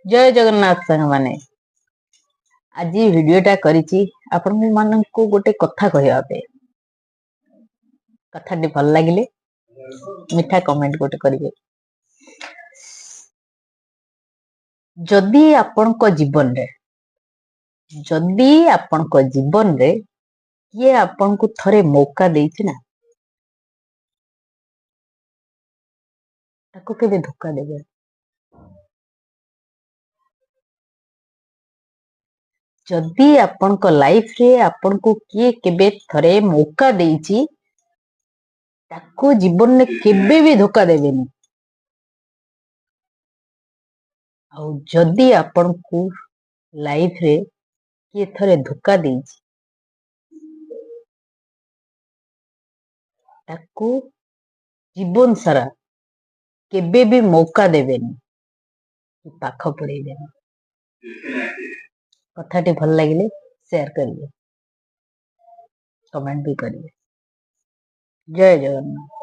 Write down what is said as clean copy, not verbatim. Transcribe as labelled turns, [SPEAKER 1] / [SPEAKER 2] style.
[SPEAKER 1] ଜୟ ଜଗନ୍ନାଥ ସାଙ୍ଗମାନେ, ଆଜି ଭିଡିଓଟା କରିଛି ଆପଣମାନଙ୍କୁ ଗୋଟେ କଥା କହିବା ପାଇଁ। କଥାଟି ଭଲ ଲାଗିଲେ ମିଠା କମେଣ୍ଟ ଗୋଟେ କରିବେ। ଯଦି ଆପଣଙ୍କ ଜୀବନରେ କିଏ ଆପଣଙ୍କୁ ଥରେ ମୌକା ଦେଇଛି ନା, ତାକୁ କେବେ ଧୋକା ଦେବେ। ଯଦି ଆପଣଙ୍କ ଲାଇଫରେ ଆପଣଙ୍କୁ କିଏ କେବେ ଥରେ ମୌକା ଦେଇଛି, ତାକୁ ଜୀବନରେ କେବେ ବି ଧୋକା ଦେବେନି। ଆଉ ଯଦି ଆପଣଙ୍କୁ ଲାଇଫରେ କିଏ ଥରେ ଧୋକା ଦେଇଛି, ତାକୁ ଜୀବନ ସାରା କେବେ ବି ମୌକା ଦେବେନି, ପାଖ ପୁରେଇବେନି। କଥାଟି ଭଲ ଲାଗିଲେ ସେୟାର କରିବେ, କମେଣ୍ଟ ବି କରିବେ। ଜୟ ଜଗନ୍ନାଥ।